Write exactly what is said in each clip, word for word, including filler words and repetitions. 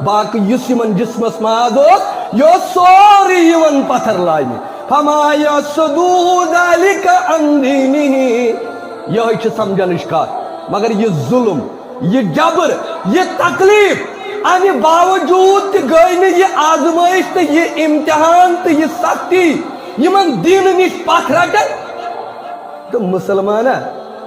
باقٕے یُس یِمن جسمس ماز اوس، یہِ اوس سورُے یِوان پتھر لاینہٕ۔ فما یصدوه ذلك عن دینہ۔ یِہوٚے چھِ سمجھنٕچ کتھ۔ مگر یہِ ظلم، یہِ جبر، یہِ تکلیف، امہِ باوجود تہِ گٔے نہٕ یہِ آزمٲیش تہٕ یہِ امتحان تہٕ یہِ سختی یِمن دینہٕ نِش پتھ رٹن۔ تہٕ مسلمانہ،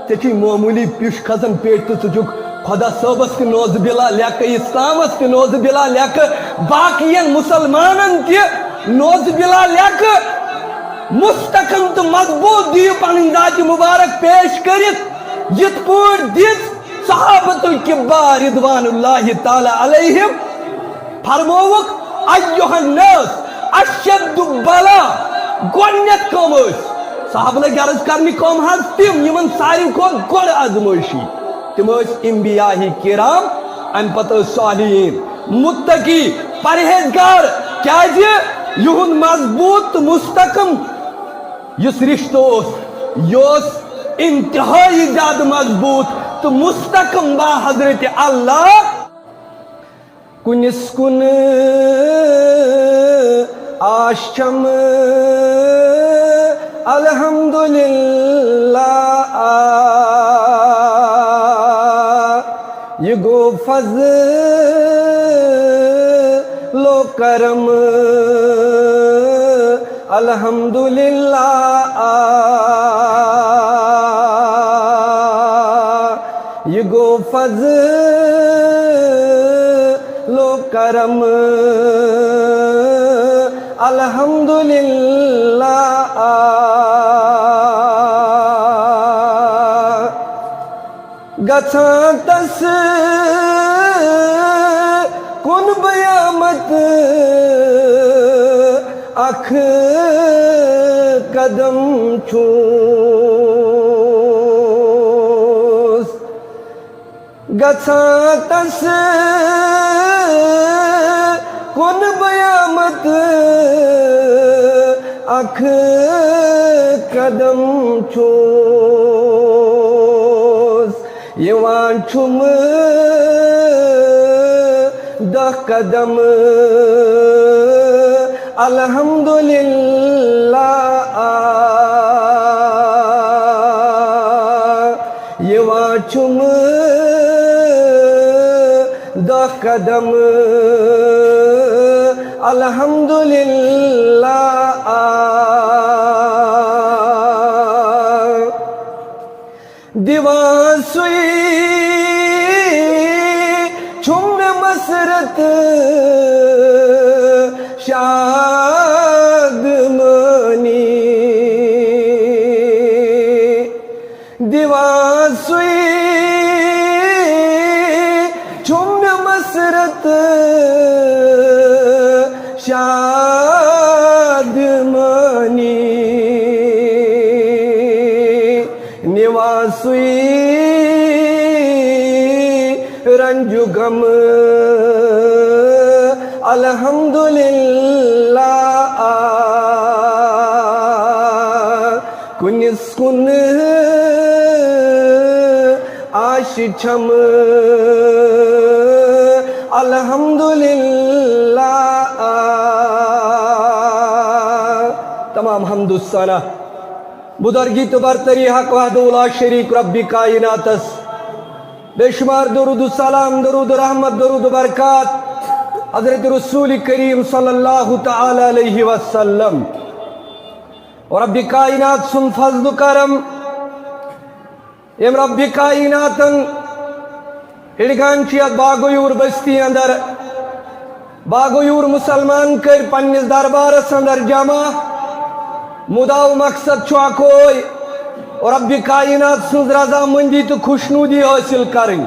ژےٚ چھُے معموٗلی پیوٚش کھسان پیٹہِ تہٕ ژٕ چھُکھ خۄدا صٲبس تہِ نوزٕ باللہ لیکہٕ، اسلامس تہِ نوزٕ باللہ لیکہٕ، باقین مسلمانن تہِ نوزٕ باللہ لیکہٕ۔ مستحکم تہٕ مضبوط دِیِو پنٕنۍ ذاتِ مبارک پیش کٔرِتھ، یِتھ پٲٹھۍ دِژ صحابتُل کبار رضوان اللہ تعالیٰ علیہم۔ فرمووُکھ، ایُّہَا الناس اشد بلاء، گۄڈٕنٮ۪تھ کم ٲسۍ؟ صحابہٕ لٔگۍ عرض کرنہِ، کم حظ؟ تِم یِمن ساروی کھۄتہٕ گۄڈٕ آزمٲیشی۔ تِم ٲسۍ انبیاء کرام، امہِ پتہٕ ٲسۍ صالحین، متقی، پرہیزگار۔ کیازِ؟ یِہُنٛد مضبوط تہٕ مستحکم یُس رشتہٕ اوس، یہِ اوس انتہٲئی زیادٕ مضبوط تہٕ مستحکم با حضرت اللہ۔ کُنِس کُن آش چھم الحمدللہ، یہِ گوٚو فضل و کرم الحمدللہ، یہِ گوٚو فضل و کرم الحمدللہ۔ گژھان تس کُن بیامت اکھ قدم چھُس، گژھان تس کُن بیامت اکھ قدم چھُس، یِوان چھُم دہ قدم الحمدللہ، یِوان چھُم دہ قدم الحمدللہ۔ دِوان سُے چھُم مےٚ مسرت شادمٲنی، دِوان سُے چھُم مےٚ مسرت شادمٲنی۔ نِوان سُے رنج و غم الحمدللہ۔ کُنِس کُن آش چھم الحمدللہ۔ تمام حمد و ثنا، بزرگی تہٕ برتری حق وحدہ لا شریک رب کائناتس۔ بے شمار درود و سلام، درود و رحمت، درود و برکات حضرت رسول کریم صلی اللہ تعالی علیہ وسلم۔ اور رب کائنات سُنٛد فضل و کرم، ییٚمۍ رب کائناتن ہِڑگان چھِ یتھ باغیور بستی اندر۔ باغیور مسلمان کٔرۍ پننِس دربارس اندر جمع۔ مُدا و مقصد چھُ اکوے، رب کائنات سٕنٛز رضامندی تہٕ خوشنودی حٲصِل کرٕنۍ۔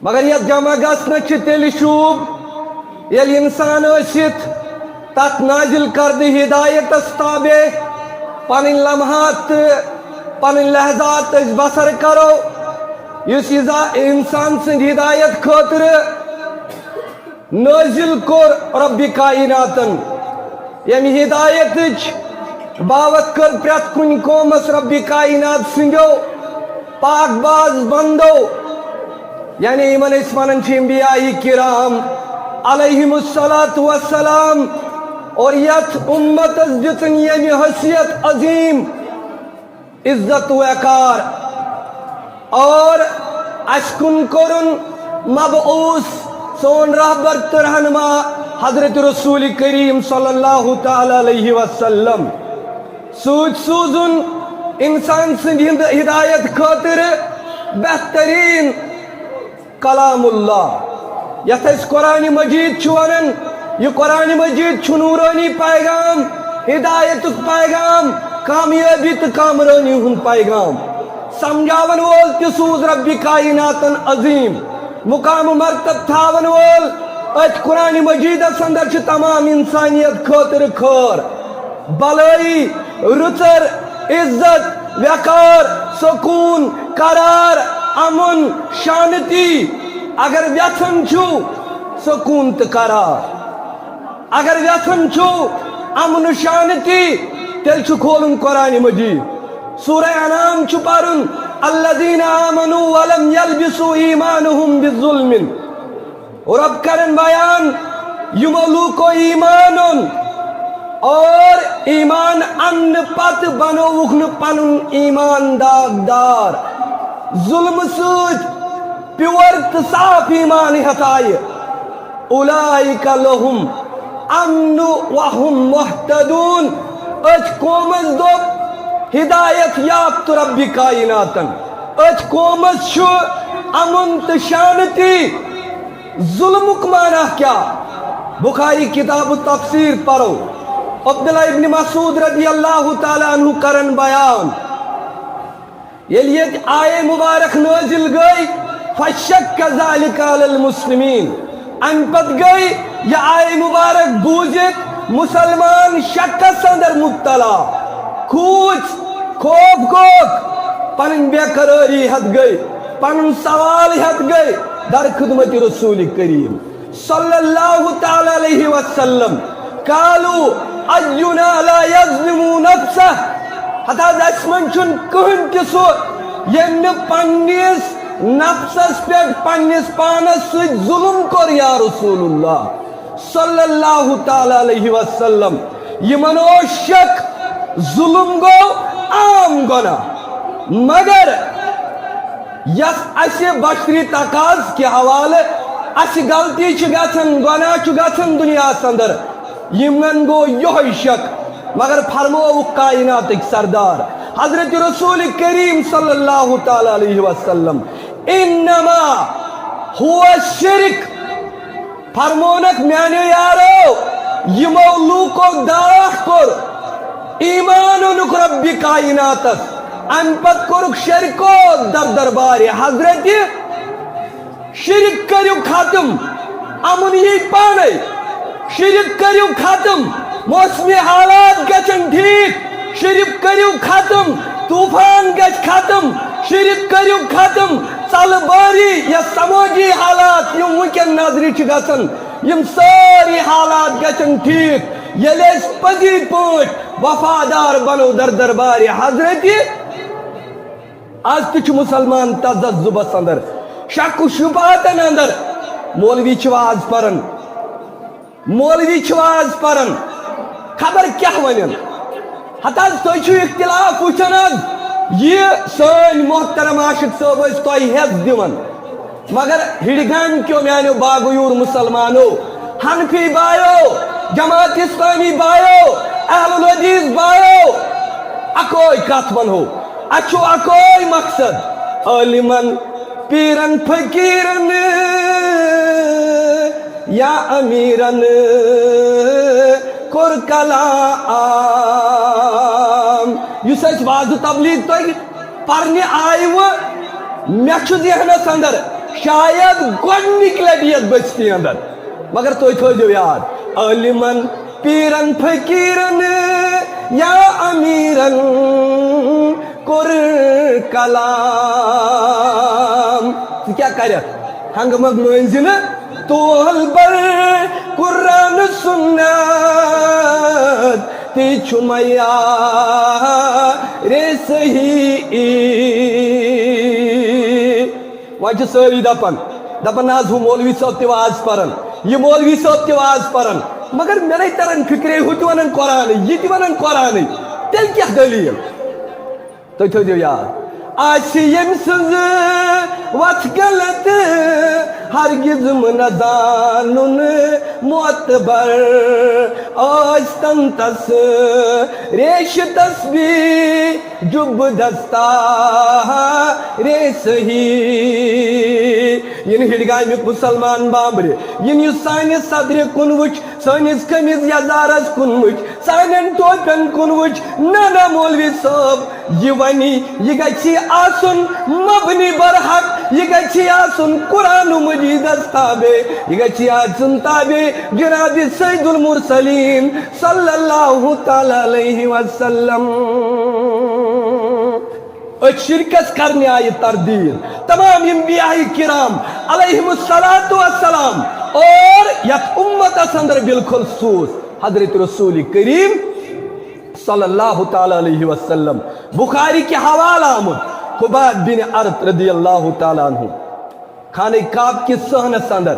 مگر یتھ جمع گژھنس چھِ تیٚلہِ شوٗب، ییٚلہِ انسان ٲسِتھ تتھ نازل کردٕ ہدایتس تابع پنٕنۍ لمحات تہٕ پنٕنۍ لحظات أسۍ بسر کرو، یُس یہِ زا-، انسان سٕنٛدِ ہدایت خٲطرٕ نازل کوٚر رب کائناتن۔ ییٚمہِ ہدایتٕچ باوتھ کٔر پرٛٮ۪تھ کُنہِ قومس رب کائنات سٕنٛدیو پاک باز بندو یعنی یِمن أسۍ ونان چھِ انبیاء کرام علیہم الصلوۃ والسلام، اور یتھ امتس دِژن ییٚمہِ حیثیت عظیم، عزت وقار، اور اسہِ کُن کوٚرُن مبعوث سون رہبر تہٕ رہنما حضرت رسول کریم صلی اللہ تعالی علیہ وسلم۔ سوٗزۍ سوٗزُن انسان سٕنٛدِ ہِند-، ہدایت خٲطرٕ بہتریٖن کلام اللہ، یتھ أسۍ قرآن مجید چھِ ونان۔ یہِ قرآن مجید چھُ نورانی پیغام، ہدایتُک پیغام، کامیٲبی تہٕ کامرٲنی ہُنٛد پیغام۔ سمجھاون وول تہِ سوٗز رب کائناتن عظیم، مقام و مرتب تھاون وول۔ أتھۍ قرآن مجیدس اندر چھِ تمام انسانیت خٲطرٕ خٲر، بلٲیی، رٕژر، عزت، وقار، سکون، قرار، امن، شانتی۔ اگر یژھان چھُو سکون تہٕ قرار، اگر یژھان چھُو امن و شانتی، تیٚلہِ چھُ کھولُن قرآن مجید۔ سورہ انعام چھُ پرُن، الذین آمنوا ولم یلبسوا ایمانہم بظلم۔ رب کرن بیان، یِمو لوٗکو ایمان اوٚن اور ایمان اننہٕ پتہٕ بنووُکھ نہٕ پنُن ایمان داغدار۔ ظلمہٕ سۭتۍ پیور تہٕ صاف ایمان ہٮ۪تھ آیہِ۔ اولئک لہم امن وہم مہتدون۔ أتھۍ قومس دوٚپ، ہدایت یافتہٕ رب کائناتن۔ أتھۍ قومس چھُ امن تہٕ شانتی۔ ظلمُک معنی کیٛاہ؟ بخاری کتاب التفسیر پرو، عبداللہ ابن مسعود رضی اللہ تعالیٰ عنہ کرن بیان، ییٚلہِ ییٚتہِ آیے مبارک نٲزِل گٔے، فشک ذلک علی المسلمین، امہِ پتہٕ گٔے یہِ آیے مبارک بوٗزِتھ مسلمان شکس اندر مبتلا، کھوٗژ، خوف گوکھ، پنٕنۍ بے قرٲری ہٮ۪تھ گٔے، پنُن سوال ہٮ۪تھ گٔے در خدمت رسول کریم صلی اللہ تعالی علیہ وسلم۔ قالوا اینا لا یظلم نفسہ۔ ہتہٕ حظ، اسہِ منٛز چھُنہٕ کٕہٕنۍ تہِ سُہ، ییٚمۍ نہٕ پننِس نفسس پٮ۪ٹھ پننِس پانس سۭتۍ ظلم کوٚر، یا رسول اللہ صلی اللہ تعالی علیہ وسلم۔ یِمن اوس شک، ظلم گوٚو عام گۄناہ، مگر یس اسہِ بشری تقاض کہِ حوالہٕ اسہِ غلطی چھِ گژھان، گۄناہ چھُ گژھان دُنیاہس اندر، یِمن گوٚو یِہوٚے شک۔ مگر فرمووُکھ کائناتٕکۍ سردار حضرت رسول کریم صلی اللہ تعالی علیہ وسلم، انما ہو شرک۔ فرمونکھ، میانیو یارو، یِمو لوٗکو داکھ کوٚر، ایمان اوٚنُکھ رب کائناتس، امہِ پتہٕ کوٚرُکھ شرکو در دربارِ حضرت۔ شرک کٔرِو ختم، امن یی پانے۔ شرک کٔرِو ختم، موسمی حالات گژھن ٹھیک۔ شرک کٔرِو ختم، طوفان گژھِ ختم۔ شرک کٔرِو ختم، ژلہٕ بٲری یا سمٲجی حالات یِم وٕنکٮ۪ن نظرِ چھِ گژھان، یِم سٲری حالات گژھن ٹھیک۔ ییٚلہِ أسۍ پٔزی پٲٹھۍ وفادار بنو در دربارِ حضرت۔ از تہِ چھُ مسلمان تذبذبس اندر، شک و شبہاتن اندر۔ مولوی چھِ واز پران، مولوی چھِ واز پران، خبر کیٛاہ ونن۔ ہتہٕ حظ، تُہۍ چھِو اختلاف وٕچھان حظ، یہِ سٲنۍ محترم عاشق صٲب ٲسۍ تۄہہِ ہٮ۪س دِوان، مگر ہِڑگامہِ کیو میانیو باغیوٗر مسلمانو، حنفی بایو، جماعت اسلامی بایو، اہل الحدیث بایو، اکوے کتھ ونہو، اسہِ چھُ اکوے مقصد، عٲلمن، پیرن، فقیرن یا امیرن کوٚر کلام۔ یُس اَسہِ وعظ و تبلیغ تۄہہِ پرنہِ آیوٕ، مےٚ چھُ ذہنس اندر، شاید گۄڈنِکۍ لٹہِ یتھ بستی اندر، مگر تُہۍ تھٲیزیو یاد، عٲلمن، پیرن، فقیرن یا امیرن کوٚر کلام۔ ژٕ کیٛاہ کرکھ؟ ہنگہٕ منٛگہٕ مٲنۍ زِ نہٕ تول بر، قرآن سنت تہِ چھُ معیارِ صحیح۔ پتہٕ چھِ سٲری دپان، دپان، "نہ حظ، ہُہ مولوی صٲب تہِ واز پران، یہِ مولوی صٲب تہِ واز پران۔" مگر مےٚ نَے تران فکرے، ہُہ تہِ ونان قرآنٕے، یہِ تہِ ونان قرآنٕے، تیٚلہِ کیٛاہ دٔلیٖل؟ تُہۍ تھٲیزیو یاد، آسہِ ییٚمہِ سٕنٛز وَتھ غلط، ہرگز مہٕ نہ زانُن معتبر۔ ٲسۍ تن تس ریش تسبیح، جُب دستا رے صحیح۔ یِن ہِڈگامہِ مُسلمان بامبرِ، یِن یُس سانہِ صدرِ کُن وٕچھ، سٲنِس قمیٖض یزارس کُن وٕچھ، سانٮ۪ن ٹوپٮ۪ن کُن وٕچھ۔ نہ، نہ، مولوی صٲب، یہِ ونہِ، یہِ گژھِ آسُن مبنی برحق، یہِ گژھِ آسُن قرآن مجیدس تابع، یہِ گژھِ آسُن تابع جناب سید المرسلین صلی اللہ تعالیٰ علیہ وسلم۔ أتھۍ شرکس کرنہِ آیہِ تردید۔ تمام انبیاء کرام علیہم الصلوۃ والسلام اور یتھ امتس اندر بالخصوص حضرت رسول کریم صلی اللہ تعالیٰ علیہ وسلم۔ بخاری کہِ حوالہٕ آمُت، خباب بن ارت رضی اللہ تعالیٰ عنہ، خانہ کعبہ کِس صحنس اندر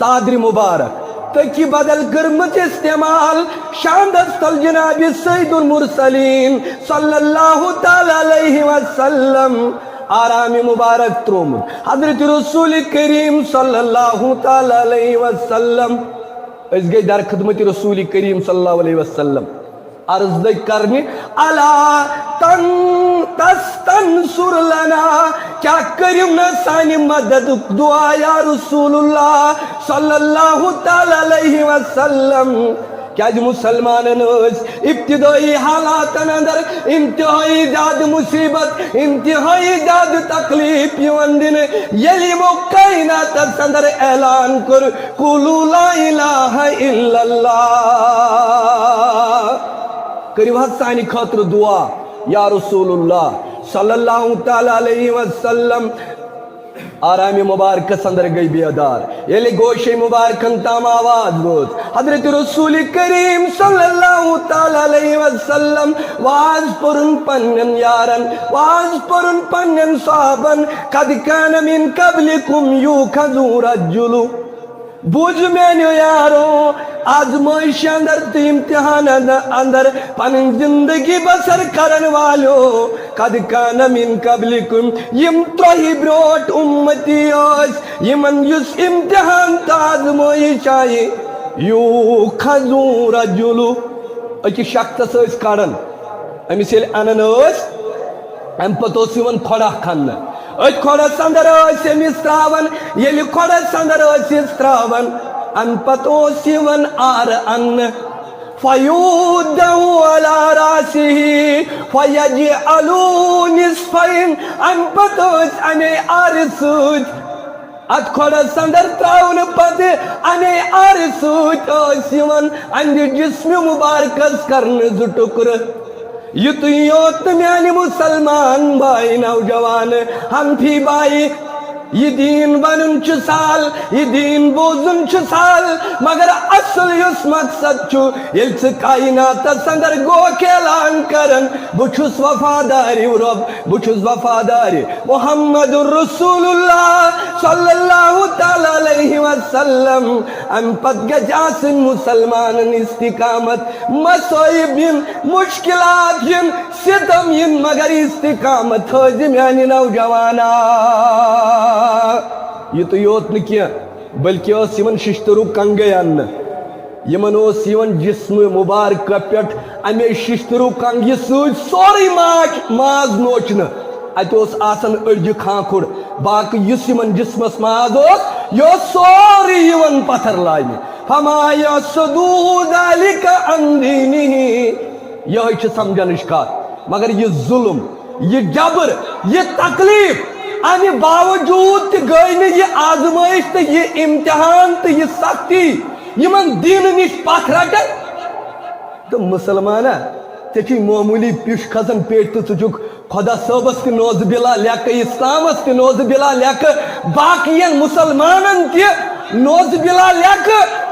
ژادرِ مبارک، تٔکی بدل کٔرمٕژ استعمال، شاندس تل جناب سید المرسلین صلی اللہ تعالیٰ علیہ وسلم آرام مبارک ترومت۔ حضرت رسول کریم صلی اللہ تعالیٰ علیہ وسلم، أسۍ گٔے در خدمت رسول کریم صلی اللہ علیہ وسلم۔ عرض لٔگۍ کرنہِ، "الا تن تستنصر لنا"، کیٛاہ کٔرِو نہٕ سانہِ مددُک دعا یا رسول اللہ صلی اللہ تعالیٰ علیہ وسلم؟ کیٛازِ مُسلمانن ٲسۍ ابتدٲئی حالاتن اندر انتہائی زیادٕ مصیبت، انتہائی زیادٕ تکلیف یِوان دِنہٕ، ییٚلہِ یِمو کائناتس اندر اعلان کوٚر، "قولوا لا الہ الا اللہ"۔ کٔرِو حظ سانہِ خٲطرٕ دعا یا رسول اللہ صلی اللہ تعالیٰ علیہ وسلم۔ آرام مبارکس اندر گٔے بیدار۔ ییٚلہِ گوشے مبارکن تام آواز وٲژ، حضرت رسول کریم صلی اللہ تعالیٰ علیہ وسلم واز پوٚرُن پننٮ۪ن یارن، واز پوٚرُن پننٮ۪ن صحابن، "قد کان من قبلکم یؤخذ رجل"۔ بوٗزِو میٛانیو یارو، آزمٲیشہِ اندر تہٕ امتحانن اندر پنٕنۍ زندگی بسر کرن والیو، قد کان من قبلکم، یِم تۄہہِ برٛونٛٹھ اُمتی ٲسۍ، یِمن یُس امتحان تہٕ آزمٲیش آیہِ، یؤخذ رجل، أکِس شخصس ٲسۍ کڑان، أمِس ییٚلہِ انان ٲسۍ، امہِ پتہٕ اوس یِوان کھۄڑا کھننہٕ۔ أتھۍ کھۄڑس اندر ٲسۍ أمِس تراوان، ییٚلہِ کھۄڑس اندر ٲسِس تراوان، امہِ پتہٕ اوس یِوان آرٕ اننہٕ۔ فیوضع علی راسہ فیجعل نصفین، امہِ پتہٕ ٲسۍ امے آرِ سۭتۍ اتھ کھۄڑس اندر تراونہٕ پتہٕ امے آرِ سۭتۍ ٲسۍ یِوان اہندِ جسمِ مبارکس کرنہٕ زٕ ٹُکرٕ۔ یُتُے یوت نہٕ میانہِ مُسلمان باے نوجوان حنفی باے، یہِ دیٖن ونُن چھُ سہل، یہِ دیٖن بوزُن چھُ سہل، مگر اصل یُس مقصد چھُ، ییٚلہِ ژٕ کائناتس اندر گوکھ اعلان کران، بہٕ چھُس وفادار رۄب، بہٕ چھُس وفادار محمد رسول اللہ صلی اللہ تعالیٰ علیہ وسلم۔ امہِ پتہٕ گژھِ آسٕنۍ مُسلمانن استقامت، مصائب یِن، مشکلات یِن، ستم یِن، مگر استقامت تھٲوزِ میانہِ نوجوانا۔ یُتُے یوت نہٕ کینٛہہ، بلکہِ ٲس یِمن ششتٕروٗ کنگے اننہٕ۔ یِمن اوس یِوان جسمِ مبارکہ پٮ۪ٹھ امے ششتٕروٗ کنگہِ سۭتۍ سورُے ماچ، ماز نوچنہٕ۔ اتہِ اوس آسان أڑجہِ کھانکھُر، باقٕے یُس یِمن جسمس ماز اوس، یہِ اوس سورُے یِوان پتھر لاینہٕ۔ فما یصدوه ذلک عن دینہ۔ یہے چھِ سمجھنٕچ کتھ۔ مگر یہِ ظلم، یہِ جبر، یہِ تکلیف، امہِ باوجود تہِ گٔے نہٕ یہِ آزمٲیش تہٕ یہِ امتحان تہٕ یہِ سختی یِمن دینہٕ نِش پتھ رٹن۔ تہٕ مُسلمانا، ژےٚ چھُے معموٗلی پِش کھسان پیٹہِ تہٕ ژٕ چھُکھ خۄدا صٲبس تہِ نوزٕ باللہ لیکہٕ، اسلامس تہِ نوزٕ باللہ لیکہٕ، باقین مُسلمانن تہِ نوزٕ باللہ لیکہٕ،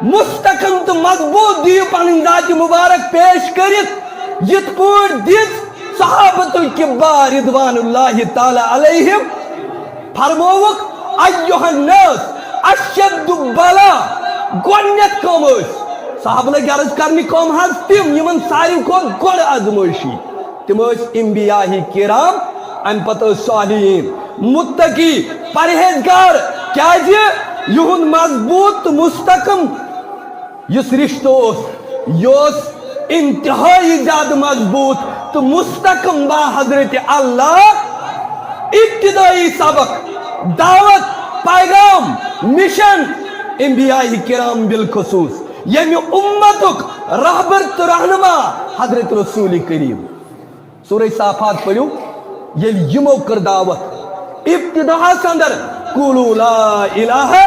مستحکم تہٕ مضبوط دِیِو پنٕنۍ ذاتِ مبارک پیش کٔرِتھ، یِتھ پٲٹھۍ دِژ صحابت الکبار رضوان اللہ تعالیٰ علیہم۔ فرمووُکھ، ایہا الناس، اشد بلا، گۄڈٕنیتھ کم ٲسۍ؟ صحابہٕ لٔگۍ عرض کرنہِ، کم حظ؟ تِم یِمن ساروی کھۄتہٕ گۄڈٕ آزمٲیشی۔ تِم ٲسۍ انبیاء کرام، امہِ پتہٕ ٲسۍ صالحین، متقی، پرہیزگار۔ کیازِ؟ یِہُنٛد مضبوط تہٕ مستحکم یُس رشتہٕ اوس، یہِ اوس انتہٲئی زیادٕ مضبوط تہٕ مستحکم با حضرت اللہ۔ ابتدٲئی سبق، دعوت، پیغام، مشن، انبیاء کرام بالخصوص، ییٚمہِ امتُک رہبر تہٕ رہنما حضرت رسول کریم۔ سورہ صافات پٔرِو، ییٚلہِ یِمو کٔر دعوت ابتداہس اندر، قولوا لا الہ،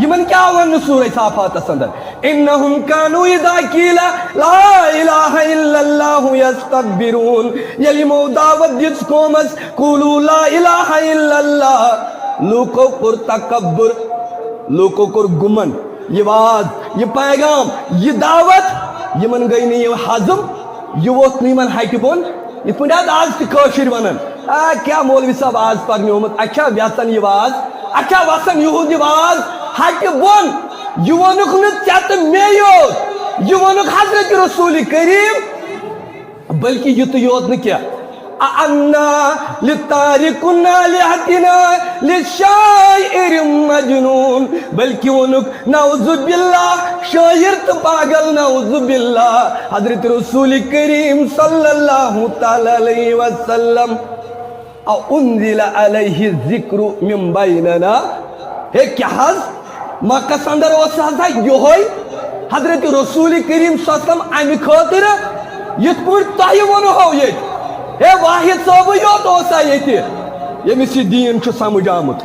یِمن کیٛاہ ووٚن نہٕ سورہ صافاتس اندر؟ انہم کانوا اذا قیل لا الہ الا اللہ یستکبرون۔ ییٚلہِ یِمو دعوت دِژ قومس، قولوا لا الہ الا اللہ، لوٗکو کوٚر تکبر، لوٗکو کوٚر گُمن۔ یہِ واز، یہِ پیغام، یہِ دعوت، یِمن گٔے نہٕ یہِ ہضم، یہِ ووٚتھ نہٕ یِمن ہٹہِ بۄن۔ یِتھ پٲٹھۍ حظ آز تہِ کٲشِرۍ ونان، آ، کیٛاہ مولوی صٲب آز پرنیومُت، اَتہِ چھا وٮ۪ژھان یہِ واز، اَتہِ چھا وسان یِہُنٛد یہِ واز ہٹہِ بۄن۔ یہِ ووٚنُکھ نہٕ ژےٚ تہٕ مے یوت، یہِ ووٚنُکھ حضرت رسول کریم، بلکہ یُتُے یوت نہٕ کینٛہہ، اَأَنَّا لِتَارِكُ آلِهَتِنَا لِشَاعِرٍ مَجْنُونٍ، بلکہ ووٚنُکھ، نعوذ باللہ، شٲعر تہٕ پاگل، نعوذ باللہ۔ حضرت رسول کریم صلی اللہ تعالیٰ علیہ وسلم، اَأُنزِلَ عَلَيْهِ الذِّكْرُ مِن بَيْنِنَا۔ ہے کیٛاہ حظ؟ مکس اندر اوس ہسا یہوے حضرت رسول کریم صلی اللہ علیہ وسلم امہِ خٲطرٕ، یِتھ پٲٹھۍ تۄہہِ ووٚنہو ییٚتہِ۔ ہے واحد صٲبٕے یوت اوسا ییٚتہِ، ییٚمِس یہِ دیٖن چھُ سمجھ آمُت۔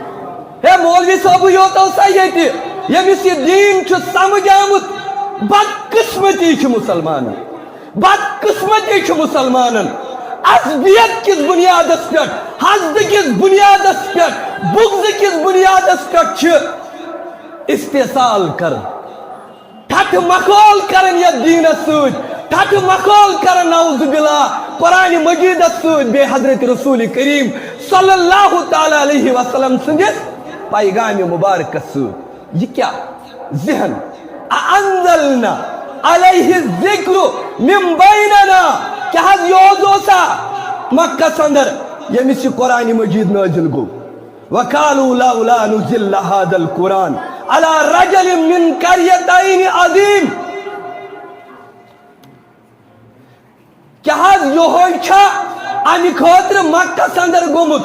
ہے مولوی صٲبٕے یوت اوسا ییٚتہِ، ییٚمِس یہِ دیٖن چھُ سمجھ آمُت۔ بدقسمتی چھِ مُسلمانن۔ بدقسمتی چھِ مُسلمانن۔ عصبیت کِس بُنیادس پٮ۪ٹھ، حسدٕ کِس بُنیادس پٮ۪ٹھ، بغضٕ کِس بُنیادس پٮ۪ٹھ چھِ استحصال کران، ٹھٹھٕ مخول کران یتھ دیٖنس سۭتۍ، ٹھٹھٕ مخول کران نعوذ باللہ قرآن مجیدس سۭتۍ، بیٚیہِ حضرت رسول کریم صلی اللہ تعالیٰ علیہ وسلم سٕنٛدِس پیغام مبارکس سۭتۍ۔ یہِ کیٛاہ؟ ذہن۔ اَأَنزَلْنَا عَلَيْهِ الذِّكْرَ مِن بَيْنِنَا۔ کیٛاہ حظ یہِ اوس اوسا مکس اندر ییٚمِس یہِ قرآن مجید نٲزِل گوٚو؟ وَقَالُوا لَوْلَا نُزِّلَ هَذَا الْقُرْآنُ عَلَىٰ رَجُلٍ مِّنَ الْقَرْيَتَيْنِ عَظِيمٍ۔ کیٛاہ حظ یِہوٚے چھا اَمہِ خٲطرٕ مکس اندر گوٚمُت؟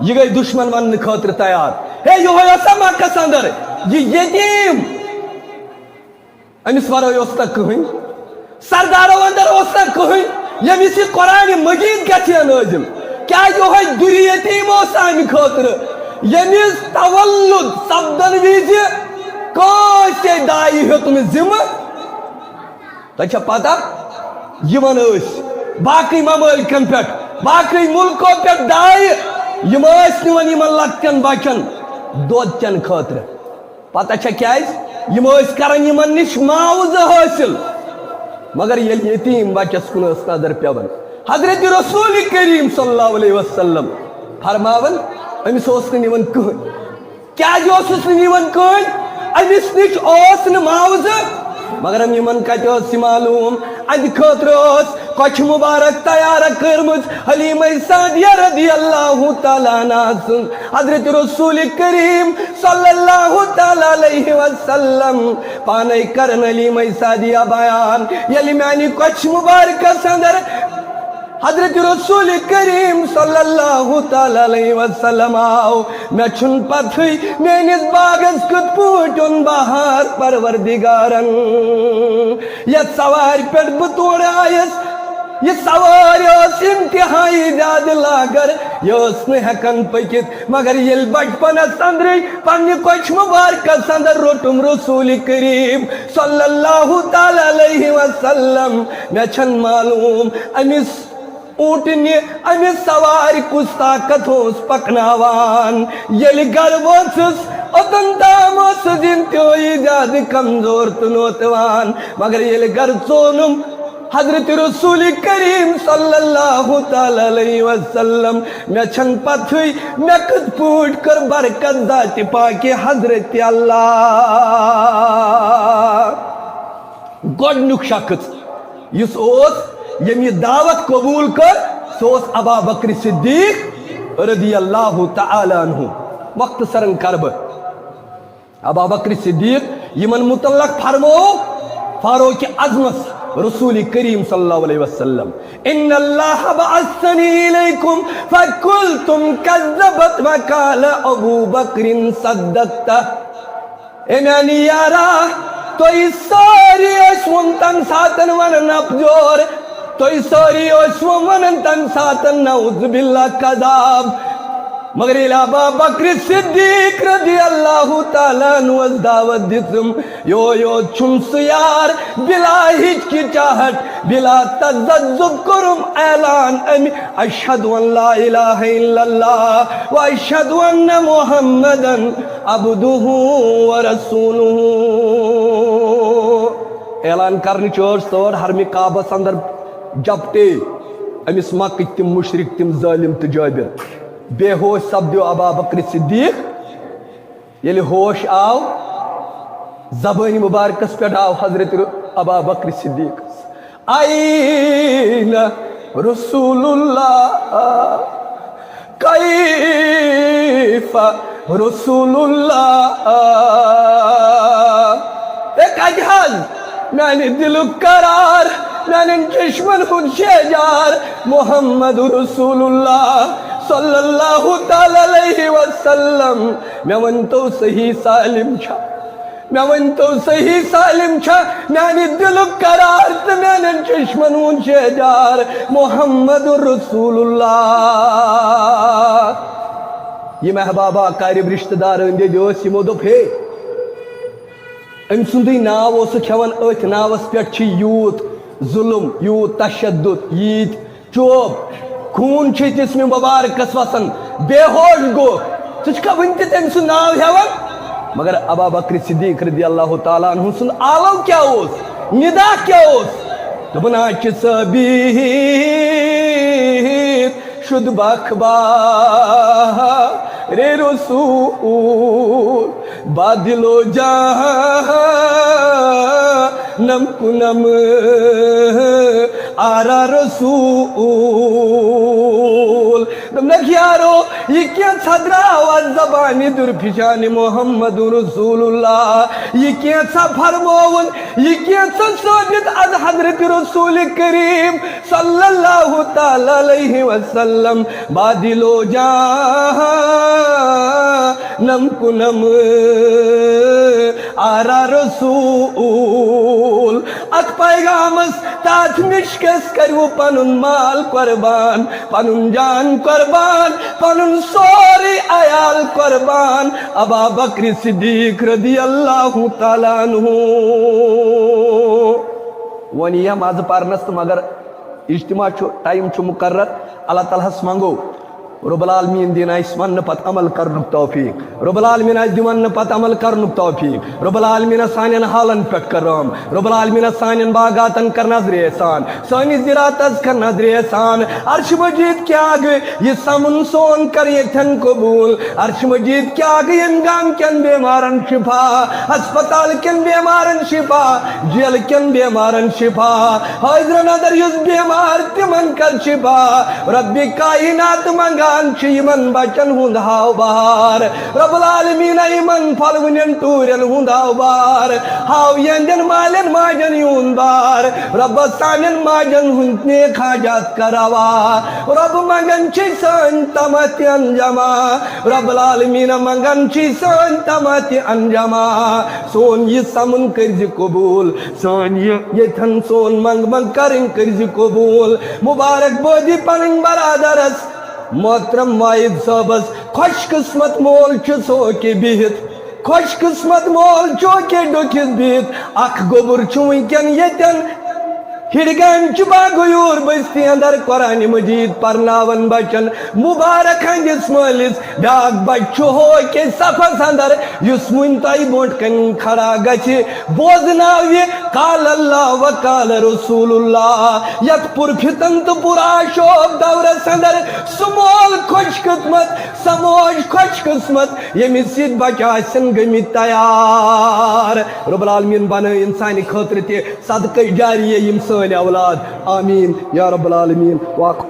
یہِ گٔے دُشمن وننہٕ خٲطرٕ تیار۔ ہے، یِہوٚے اوسا مکس اندر یہِ یتیٖم؟ أمِس ورٲے اوس نہ کٕہٕنۍ۔ سردارو اندر اوس نہ کٕہٕنۍ، ییٚمِس یہِ قرآن مجید گژھِ ہے نٲزِل۔ کیٛاہ یِہوٚے دُرِ یتیٖم اوس اَمہِ خٲطرٕ، ییٚمِس تولُد سپدن وِزِ کٲنٛسے دایہِ ہیوٚت نہٕ ذمہٕ؟ تۄہہِ چھا پتہ، یِمن ٲسۍ باقٕے ممٲلکن پٮ۪ٹھ، باقٕے مُلکو پٮ۪ٹھ دایہِ، یِم ٲسۍ نِوان یِمن لۄکٹٮ۪ن بچن دۄد چٮ۪نہٕ خٲطرٕ۔ پتہ چھا کیازِ؟ یِم ٲسۍ کران یِمن نِش معاوضہٕ حٲصِل۔ مگر ییٚلہِ یتیٖم بچس کُن ٲس نظر پٮ۪وان، حضرت رسول کریم صلی اللہ علیہ وسلم فرماوان، أمِس اوس نہٕ نِوان کٕہٕنۍ۔ کیازِ اوسُس نہٕ نِوان کٕہٕنۍ؟ أمِس نِش اوس نہٕ معاوضہٕ۔ مگر یِمن کتہِ ٲس یہِ معلوم؟ اَمہِ خٲطرٕ ٲس کۄچھِ مُبارک تیار کٔرمٕژ حلیمہ سعدیہ رضی اللہ تعالیٰ عنہا سٕنٛز۔ حضرت رسول کریم صلی اللہ تعالیٰ علیہ وسلم پانے کرن حلیمہ سعدیہ بیان، ییٚلہِ میانہِ کۄچھِ مُبارکس اندر حضرت رسول کریم صلی اللہ تعالیٰ علیہ وسلم آو، مےٚ چھُنہٕ پتہٕے میٲنِس باغس کِتھ پٲٹھۍ اوٚن بہار پروردگارن۔ یتھ سوارِ پٮ۪ٹھ بہٕ تورٕ آیس، یہِ سوارِ ٲس انتہائی زیادٕ لاگر، یہِ ٲس نہٕ ہٮ۪کان پٔکِتھ۔ مگر ییٚلہِ بچپنس اندرٕے پننہِ کۄچھِ مُبارکس اندر روٚٹُم رسول کریم صلی اللہ تعالیٰ علیہ وسلم، مےٚ چھَنہٕ معلوم أمِس اوٗنٛٹنہِ أمِس سوارِ کُس طاقت اوس پکناوان۔ ییٚلہِ گرٕ وٲژٕس، اوٚتن تام ٲسٕس انتہٲئی زیادٕ کمزور تہٕ نوتوان، مگر ییٚلہِ گرٕ ژونُم، حضرت رسول کریم صلی اللہ تعالی علیہ وسلم، مےٚ چھَنہٕ پتہٕے مےٚ کِتھ پٲٹھۍ کٔر برکت ذاتِ پاکِ حضرت اللہ۔ گۄڈٕنیُک شخص یُس اوس، ییٚمۍ یہِ دعوت قبوٗل کٔر، سُہ اوس ابا بکر صدیق رضی اللہ تعالی عنہ۔ مختصراً کرٕ بہٕ ابا بکر صدیق، یِمن متعلق فرموو فاروق اعظمس رسول کریم صلی اللہ علیہ وسلم، "ان اللہ بعثنی الیکم فقلتم کذبت وقال ابو بکر صدقت۔" اے میانی یارا، تُہۍ سٲری ٲسۍ وُن تَمہِ ساتَن وَنان اَپزور، تُہۍ سٲری ٲسۍ وُن وَنان تَمہِ ساتَن نعوذ باللہ کذاب۔ مگر ییٚلہِ ابا بکر صدیق رضی اللہ تعالیٰ عنہس دعوت دِژٕم، یو یو چھُم سُہ یار بلا ہچکچاہٹ، بلا تذبذب کوٚرُم اعلان اَمہِ، اشہد ان لا الہ الا اللہ و اشہد ان محمدن عبدہ و رسولہ۔ اعلان کرنٕچ ٲس تٲر حرمِ کعبس اندر جپٹے أمِس مکٕکۍ تِم مشرک، تِم ظٲلم تہٕ جٲبر۔ بے ہوش سپدیو ابا بکر صدیق۔ ییٚلہِ ہوش آو، زبٲنۍ مبارکس پٮ۪ٹھ آو حضرت ابا بکر صدیقس، "این رسول اللہ؟" کیف رسول اللہ؟ اے کتہِ حظ میانہِ دلُک قرار، میانٮ۪ن چشمن ہُنٛد شیجار، محمد رسول اللہ صلی اللہ تعالیٰ علیہ وسلم؟ مےٚ ؤنۍ تو صحیح سالم چھا؟ مےٚ ؤنۍ تو صحیح سالم چھا میانہِ دلُک قرار تہٕ میانٮ۪ن چشمن ہُنٛد شیجار محمد رسول اللہ؟ یِم احباب اقارب رشتہٕ دار أنٛدۍ أنٛدۍ ٲسۍ، یِمو دوٚپ، "ہے، أمۍ سُنٛدٕے ناو اوسُکھ ہٮ۪وان، أتھۍ ناوس پٮ۪ٹھ چھِ یوٗت ظلم، یوٗت تشدد، ییٖتۍ چوب، خوٗن چھُے جسمِ مبارکس وسان، بے ہوش گوٚو۔ ژٕ چھُکھا وُنہِ تہِ تٔمۍ سُنٛد ناو ہٮ۪وان؟" مگر ابا بکر صدیق رضی اللہ تعالیٰ عنہ سُنٛد آلو کیٛاہ اوس؟ ندا کیٛاہ اوس؟ دوٚپُن، "آ چھِ ثٲبیٖت شُد بخبارِ رسول، بادلو جہنم کنم آرا رسول۔" دوٚپنکھ، یارو، یہِ کینٛژھا درٛاو از زبانہِ درفشانِ محمد رسول اللہ، یہِ کینٛژھا فرمووُن، یہِ کینٛژھا ثٲبت از حضرت رسول کریم صلی اللہ تعالیٰ علیہ وسلم، بادلو جہنم کنم آرا رسول۔ اتھ پیغامس، تتھ مشکس کروٕ پنُن مال قربان، پنُن جان قربان، پنُن سورُے عیال قربان، ابا بکر صدیق رضی اللہ تعالیٰ عنہ۔ وۄنۍ یِیہِ مزٕ پرنس تہٕ مگر اجتماع چھُ، ٹایم چھُ مقرر۔ اللہ تعالیٰ ہس منگو رب العالمین دِن اسہِ وننہٕ پتہٕ عمل کرنُک توفیق۔ رب العالمین آسہِ دِوان نہٕ پتہٕ عمل کرنُک توفیق۔ رب العالمین سانٮ۪ن حالن پٮ۪ٹھ کر رحم۔ رب العالمین سانٮ۪ن باغاتن کر نظرِ احسان۔ سٲنِس زِراعتس کر نظرِ احسان۔ عرش مجید کیٛاہ گٔے یہِ سمُن سون کر ییٚتھٮ۪ن قبوٗل۔ عرش مجید کیٛاہ گٔے ییٚمہِ گامہٕ کٮ۪ن بٮ۪مارن شفا، ہسپتال کٮ۪ن بٮ۪مارن شفا، جیل کٮ۪ن بٮ۪مارن شفا، حٲضرن اندر یُس بٮ۪مار تِمن کر شفا۔ رب کائنات منگان چھِ یِمن بچن ہُنٛد ہاو بہار۔ رب العالمین یِمن پھلوٕنٮ۪ن ٹوٗرٮ۪ن ہُنٛد ہاو بہار۔ ہاو یِہنٛدٮ۪ن مالٮ۪ن ماجن یُہُنٛد بار۔ رب سانٮ۪ن ماجن ہُنٛد نیک حاجات کر روا۔ رب منگان چھِ سٲنۍ تمہ تہِ انجما۔ رب العالمین منگان چھِ سٲنۍ تمہ تہِ انجما۔ سون یہِ سمُن کٔرزِ قبوٗل۔ سٲنۍ یہِ ییٚتھٮ۪ن سون منگ منگ کرٕنۍ کٔرزِ قبوٗل۔ مبارک بٲدی پنٕنۍ برادرس، محترم واحد صٲبس، خوش قسمت مول چھُ سُہ کہِ بِہِتھ۔ خوش قسمت مول چھُ کہِ ڈوٚکھِس بِہِتھ۔ اکھ گوٚبُر چھُ وٕنکٮ۪ن ییٚتٮ۪ن ہِڑگامہِ چھُ باغیوٗر بستی اندر قرآن مجید پرناون بچن مبارک ہٕنٛدِس مٲلِس۔ بیاکھ بچہٕ چھُ ہو کے صفس اندر، یُس وُنہِ تۄہہِ برونٛٹھ کنہِ کھڑا گژھِ، بوزناوِ قال اللہ و قال رسول اللہ۔ یتھ پُرفتن تہٕ پُرآشوب دورس اندر سُہ مول خۄش قسمت، سۄ موج خۄش قسمت، ییٚمِس سۭتۍ بچہٕ آسن گٔمٕتۍ تیار۔ رب العالمین بنٲے انسانہِ خٲطرٕ تہِ صدقہ جاریہ یِم سٲنۍ اولاد۔ آمین یا رب العالمین۔ واقع